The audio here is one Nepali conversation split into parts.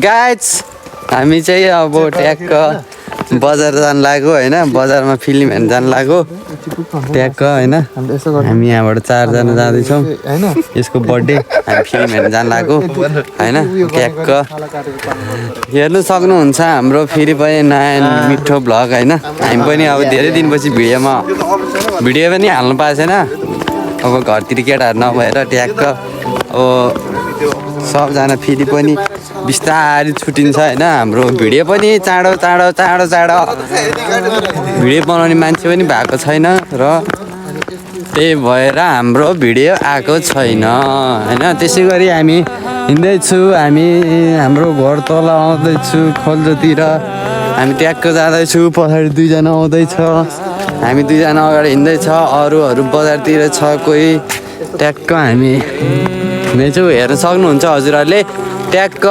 गाइज हामी चाहिँ अब ट्याक्क बजार जानु लाग्यो होइन बजारमा फिल्म हेर्नु जानु लाग्यो ट्याक्क होइन हामी यहाँबाट 4 जना जाँदैछौँ यसको बर्थडे हामी फिल्म हेर्नु जानु लाग्यो होइन ट्याक्क हेर्नु सक्नुहुन्छ हाम्रो फेरि पनि नयाँ मिठो भ्लग होइन हामी पनि अब धेरै दिनपछि भिडियो पनि हाल्नु पाएको छैन अब घरतिर केटाहरू नभएर ट्याक्क अब सबजना फेरि पनि बिस्तारै छुट्टिन्छ होइन हाम्रो भिडियो पनि चाँडो भिडियो बनाउने मान्छे पनि भएको छैन र त्यही भएर हाम्रो भिडियो आएको छैन होइन त्यसै गरी हामी हिँड्दैछु हाम्रो घर तल आउँदैछु खोल्जोतिर हामी ट्याक्क जाँदैछु पछाडि 2 जना आउँदैछ हामी 2 जना अगाडि हिँड्दैछ अरूहरू बजारतिर छ कोही ट्याक्क हामी हिँड्दैछु हेर्न सक्नुहुन्छ हजुरहरूले ट्याक्क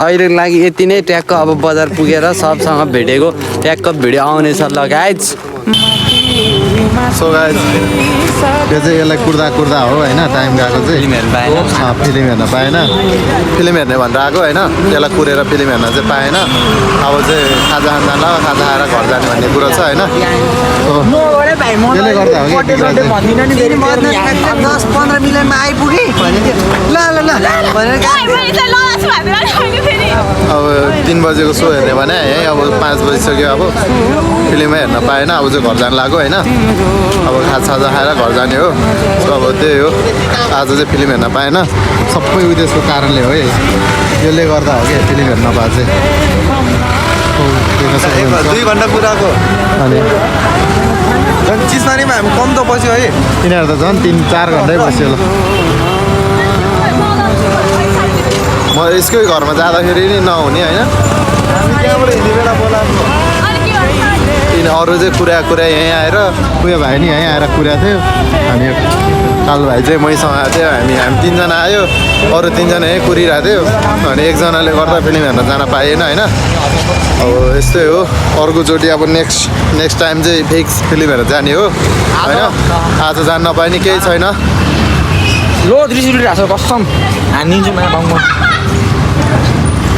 अहिलेको लागि यति नै ट्याक्क अब बजार पुगेर सबसँग भेटेको ट्याक्क भिडियो आउनेछ ल गाइज सो गाइज यो चाहिँ यसलाई कुर्दा हो होइन टाइम गएको चाहिँ फिल्म हेर्न पाएन फिल्म हेर्ने भनेर आएको होइन त्यसलाई कुरेर फिल्म हेर्न चाहिँ पाएन अब चाहिँ खाजा खान जानु खाजा खाएर घर जाने भन्ने कुरो छ होइन त्यसले गर्दा हो कि 10-15 मिनटमा आइपुगेँ ल अब 3 बजेको सो हेर्ने भने है अब 5 बजिसक्यो अब फिल्मै हेर्न पाएन अब चाहिँ घर जानु लाग्यो होइन अब खाजा खाएर घर जाने हो सो अब त्यही हो आज चाहिँ फिल्म हेर्न पाएन सबै उद्देश्यको कारणले हो है यसले गर्दा हो कि फिल्म हेर्न पाएको चाहिँ 2 घन्टा कुराको अनि चिसमारीमा हामी कम त बस्यो है यिनीहरू त झन् 3-4 घन्टै बस्यो ल म यसकै घरमा जाँदाखेरि नि नहुने होइन अरू चाहिँ कुरा यहीँ आएर उयो भाइ नि यहीँ आएर कुरा थियो अनि कालो भाइ चाहिँ मैसँग आएको थियो हामी 3 जना आयो अरू 3 जना यहीँ कुरिरहेको थियो अनि एकजनाले गर्दा फिल्म हेर्न जान पाएन होइन अब यस्तै हो अर्कोचोटि अब नेक्स्ट टाइम चाहिँ फिक्स फिल्म हेरेर जाने हो होइन आज जान नपाए नि केही छैन लो 30 रुपियाँ कसम हानिदिन्छु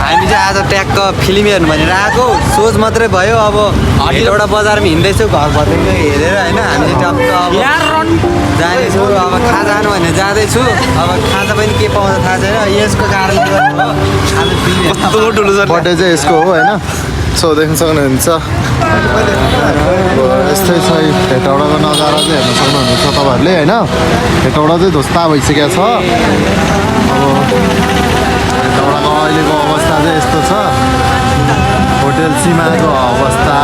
हामी चाहिँ आज ट्याक्क फिल्म हेर्नु भनेर आएको सोच मात्रै भयो अब एउटा बजारमा हिँड्दैछु घर भत्रिँदै हेरेर होइन हामी चाहिँ टक्क अब जानेछु अब खाजा खानु भनेर जाँदैछु अब खाजा पनि के पाउँछ थाहा छैन यसको कारणले गर्दा बर्थडे चाहिँ यसको हो होइन सो देख्न सक्नुहुन्छ यस्तै छ हेटौडाको नजारा चाहिँ हेर्न सक्नुहुन्छ तपाईँहरूले होइन हेटौडा चाहिँ ध्वस्ता भइसकेको छ अब हेटौडाको अहिलेको अवस्था चाहिँ यस्तो छ होटेल सीमाको अवस्था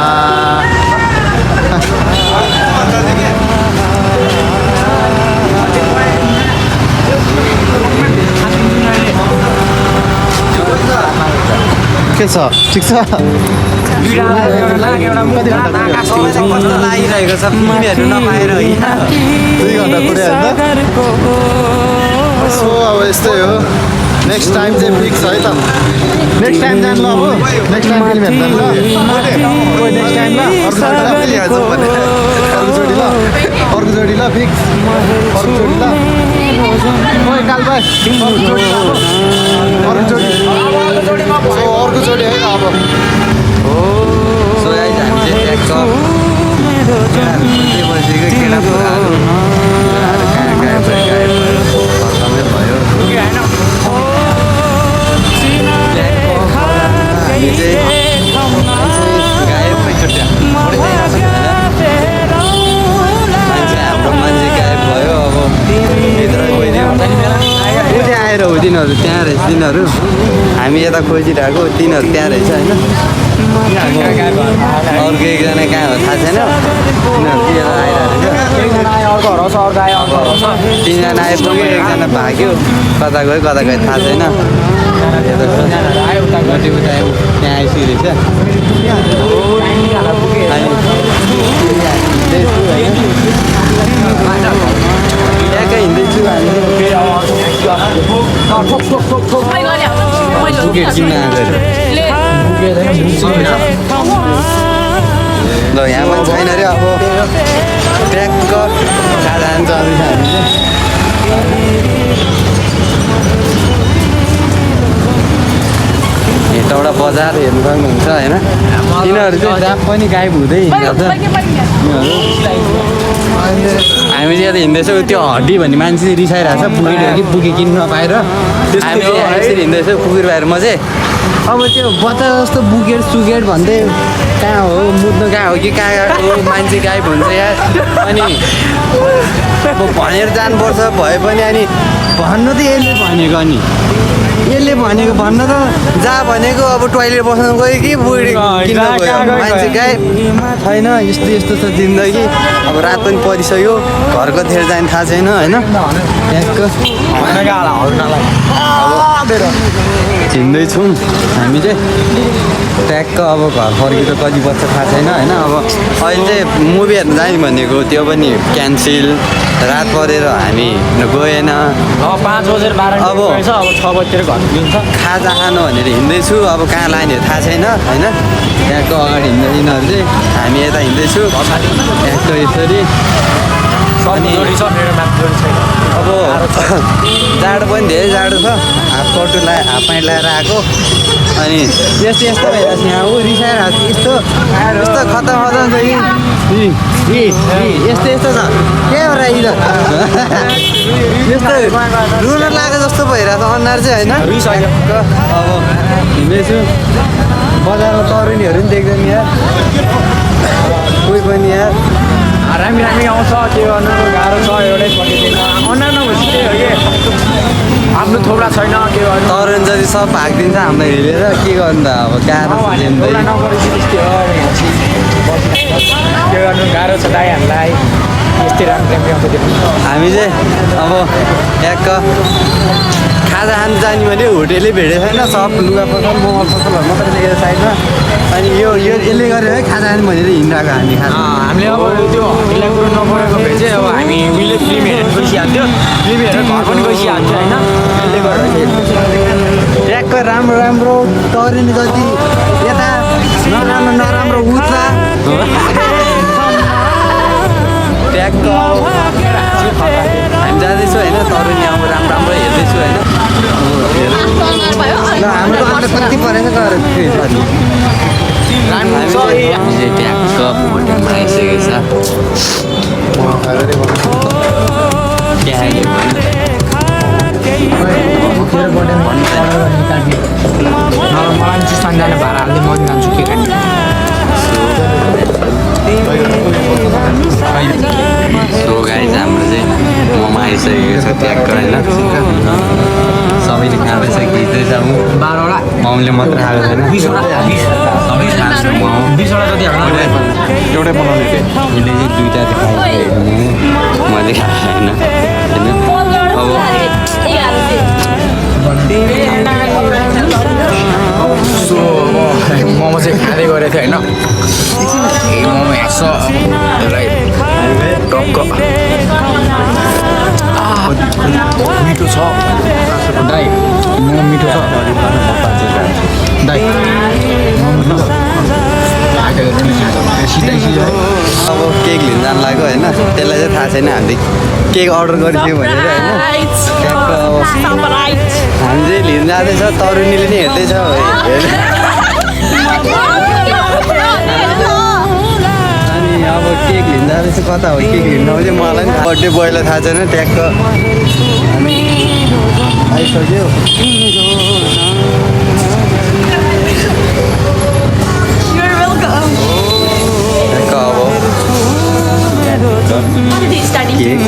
के छ ठिक छ लागिरहेको छ फिल्म हेर्नु नपाएर 2 घन्टा पुऱ्यायो सो अब यस्तै हो नेक्स्ट टाइम चाहिँ फिक्स है त नेक्स्ट टाइम जानु ल अब नेक्स्ट टाइम फिल्म हेर्नु ल नेक्स्ट टाइम ल अर्कोचोटि ल फिक्स अर्कोचोटि ल ओइ काल भाइ अर्कोचोटि है अब हो सो गाइस हामी चाहिँ ट्याक्क बसेको केटा पुराहरू गायब भयो हामी चाहिँ गायब भइसक्यो हाम्रो मान्छे गायब भयो अब भित्र गइदियो आएर हो तिनीहरू त्यहाँ रहेछ तिनीहरू हामी यता खोजिरहेको तिनीहरू त्यहाँ रहेछ होइन अर्को एकजना कहाँ हो थाहा छैन तिनीहरू त्यहाँ आइरहेको 3 जना आइपुग्यो एकजना भाग्यो कता गयो थाहा छैन त्यहाँ आइसकेको ट्याक्कै हिँड्दैछु हामी किन्न ल यहाँ पनि छैन अरे अब ट्याक्क खाजा खान जाँदैछ हामी चाहिँ हेटौँडा बजार हेर्नु सक्नुहुन्छ होइन यिनीहरू चाहिँ जहाँ पनि गायब हुँदै हिँड्छ हामी चाहिँ यता हिँड्दैछौँ त्यो हड्डी भन्ने मान्छे चाहिँ रिसाइरहेको छ पुगेर कि पुगे किन्न नपाएर हामी चाहिँ यसरी हिँड्दैछौँ पुगेर बाहिर म चाहिँ अब त्यो बच्चा जस्तो बुकेट सुकेट भन्दै कहाँ हो मुद्नु कहाँ हो कि कहाँ गएको मान्छे गायब हुन्छ यहाँ अनि भनेर जानुपर्छ भए पनि अनि भन्नु त यसले भनेको अनि यसले भनेको भन्न त जहाँ भनेको अब टोइलेट बस्नु गयो कि बुढी किन्न गयो मान्छे गायब छैन यस्तो यस्तो छ जिन्दगी अब रात पनि परिसक्यो घर कतिखेर जाने थाहा छैन होइन हिँड्दैछौँ हामी चाहिँ ट्याक्क अब घर फर्किँदा कति बज्छ थाहा छैन होइन अब अहिले चाहिँ मुभी हेर्नु जाने भनेको त्यो पनि क्यान्सिल रात परेर हामी गएन अब 5 बजेर 12 अब 6 बजेर घर पुगिन्छ खाजा खानु भनेर हिँड्दैछु अब कहाँ लाने थाहा छैन होइन त्यहाँको अगाडि हिँड्दै यिनीहरू चाहिँ हामी यता हिँड्दैछु त्यहाँको यसरी अनि अब जाडो पनि धेरै जाडो छ हाफ पटु हाफ प्यान्ट लगाएर आएको अनि यस्तो यस्तो भइरहेको छ यहाँ ऊ रिसाइरहेको छ यस्तो यस्तो खतम खतम छ कि यस्तो यस्तो छ के हो राई त यस्तो रुन लाग्यो जस्तो भइरहेको छ अनुहार चाहिँ होइन अब हिँड्दैछु बजारमा तरुनीहरू पनि देख्दैन यहाँ कोही पनि यहाँ रामी आउँछ के गर्नु गाह्रो छ एउटै पठाइदिएन अनुहार नभएपछि त्यही हो कि आफ्नो थोप्रा छैन के गर्नु तरुण जति सब भागिदिन्छ हामीलाई हिँडेर के गर्नु त अब गाह्रो के गर्नु गाह्रो छ दाइ हामीलाई यस्तै राम्रो आउँछ हामी चाहिँ अब ट्याक्क खाजा खानु जाने भने होटेलै भेटेको छैन सब लुगा पसल मोमो पसलहरू मात्रै देखेर साइडमा अनि यो यसले गरेर है खाजा खानु भनेर हिँडिरहेको हामी खाजा हामीले अब त्यो हस्पिटललाई कुरो नपरेको भए चाहिँ अब हामी उहिले फिल्म हेरेर गइसकिहाल्थ्यो फिल्म हेरेर घर पनि गइसकिहाल्थ्यो होइन त्यसले गर्दा ट्याक्क राम्रो राम्रो तरुनी जति यता नराम्रो नराम्रो उता ट्याक्क हामी जाँदैछौँ होइन तरुनी अब राम्रो राम्रो हेर्दैछु होइन ल हाम्रो अन्त कति परेछ गएर हामी चाहिँ ट्याक्क होटेलमा आइसकेको छ मलाई चाहिँ सन्जान भाडा हाल्दै म जान्छु के खाने सो गाइज हाम्रो चाहिँ मोमो आइसकेको छ ट्याक्क होइन सबैले खाँदैछ खिच्दैछ बाह्रवटा मोमोले मात्र खाएको छैन 20वटा मोमो 20वटा जति हाल्नु एउटै बनाउने उसले चाहिँ दुईवटा खाएको मैले खाएको छैन सो मोमो चाहिँ खाँदै गरेको थियो होइन मोमो हेर्छ यसलाई टक्क मिठो छ दाइ मोमो मिठो छ दाइ अब केक लिन जानु लाग्यो होइन त्यसलाई चाहिँ थाहा छैन हामीले केक अर्डर गरिदियो भनेर होइन ट्याक्क अब हामी चाहिँ लिन जाँदैछ तरुनीले नि हेर्दैछ अनि अब केक लिन जाँदैछ कता हो केक लिन आउँछ मलाई पनि बर्थडे बोयलाई थाहा छैन ट्याक्क हामी आइसक्यो ट्याक्क अब केक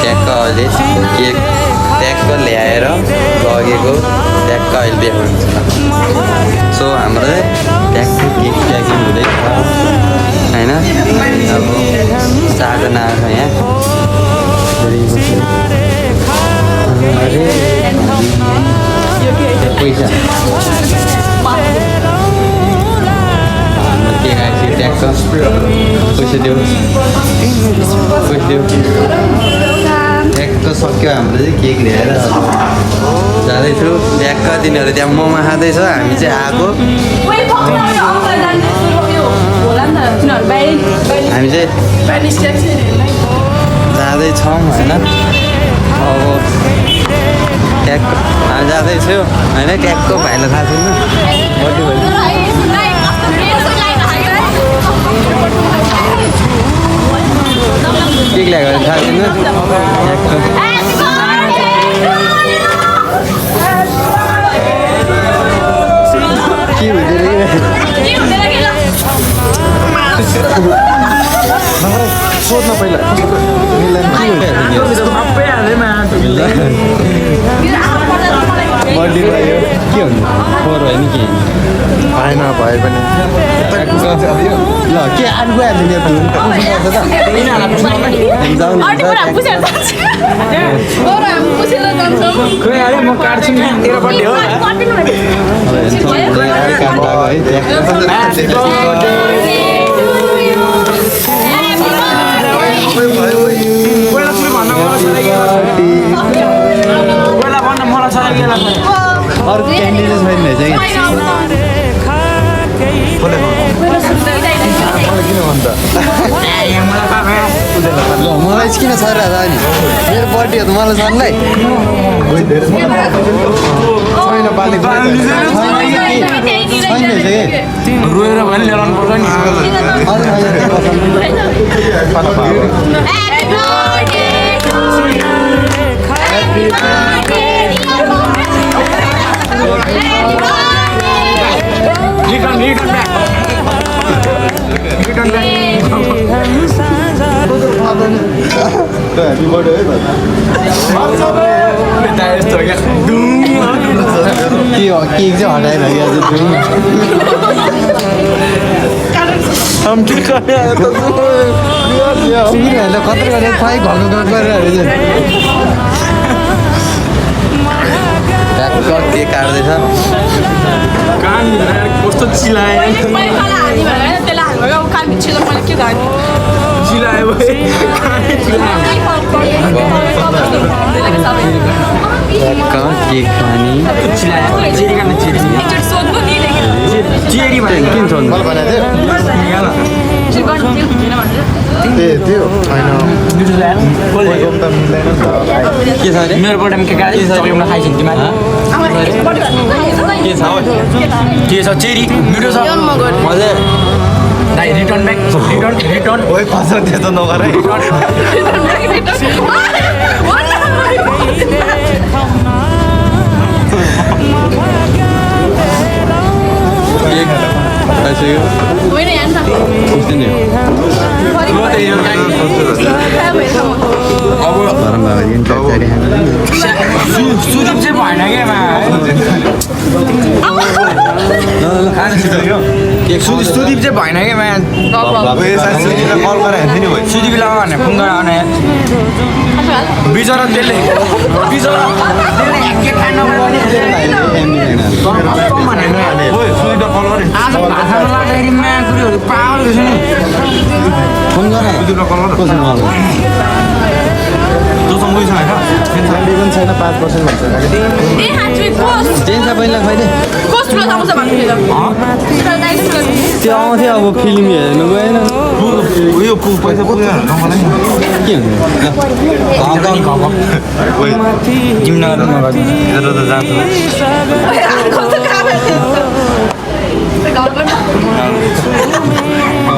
ट्याक्क अहिले केक ट्याक्क ल्याएर लगेको ट्याक्क अहिले देखाउनुहुन्छ सो हाम्रो ट्याक्क केक प्याकिङ हुँदैछ होइन अब 4 जना आएको छ यहाँ पैसा पैसा दियो ट्याक्क सक्यो हाम्रो चाहिँ केक ल्याएर जाँदैछु ट्याक्क तिनीहरू त्यहाँ मोमो खाँदैछ हामी चाहिँ आएको हामी चाहिँ जाँदैछौँ होइन अब ट्याक्क हामी जाँदैछौँ होइन ट्याक्क भाइलाई थाहा छैन केक ल्याएको थाहा छैन के सोध्न पहिला बर्थडे भयो के भन्नु फोहोर भयो नि के भएन भए पनि ल के आठ गइहाल्यो म काट्छु नि तेरो बर्थडे हो पहिला भन्न मलाई छ अरू क्यान्डी चाहिँ छैन ल मलाई चाहिँ किन सर नि मेरो बर्थडे हो त मलाई सरलाई रोएर भने ल्याउनु पर्छ नि केक चाहिँ हटाएर कत्र गरेर खुवाइ घरको गरेर केक काट्दैछ कस्तो चिलायो केक खाने किन सोध्नु त्यो होइन के छ अरे मेरो बर्थडेमा के खाइसक्यो तिमीले के छ चेरी मिठो छ मजा दाइ रिटर्न ब्याक रिटर्न ओइ फर्स्ट त्यस्तो नगर है केक खाइसक्यो सुदीप चाहिँ भएन क्या सुदीप चाहिँ भएन क्या म्यान कल गरेर हेर्थ्यो नि सुदीप लामा भने फोन गरेर आउने बिचरा त्यसले के खानु आज भाषामा लाग्दाखेरि माया कुरीहरू पागल रहेछ नि फोन गर कसरी छैन 5% भन्छ चेन्ज छ पहिला खैले त्यो आउँथ्यो अब फिल्म हेर्नु गएन उयो पैसा पुग्दैन के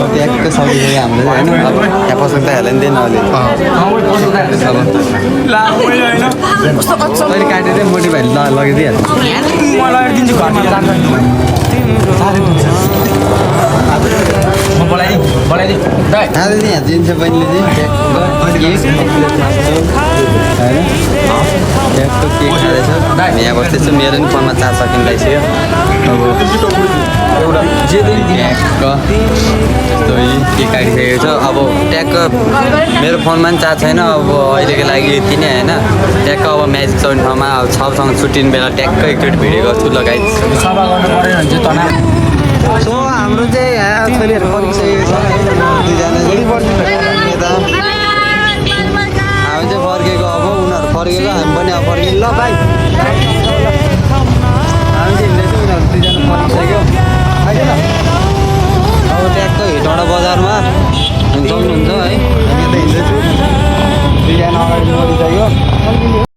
ट्याक्क सकिसक्यो हाम्रो होइन त्यहाँ पसन्द त हाल्यो नि दिएन अहिले तैँले काटेर मोटी भाइले लगिदिइहाल्छ खाँदै यहाँ दिन्छ बहिनीले चाहिँ ट्याक्क केक खाँदैछ यहाँ बस्दैछु मेरो नि फोनमा चार्ज सकिन लागिसक्यो अब ट्याक्क केक काटिसकेको छ अब ट्याक्क मेरो फोनमा पनि चार्ज छैन अब अहिलेको लागि यति नै होइन ट्याक्क अब म्याजिक 74 मा अब सबसँग छुट्टिने बेला ट्याक्क एकचोटि भिडियो गर्छु लगाइदिन्छु सफा गर्नु पऱ्यो भने चाहिँ तनाव सो हाम्रो चाहिँ यहाँ छोरीहरू पढिसकेको छ भइसक्यो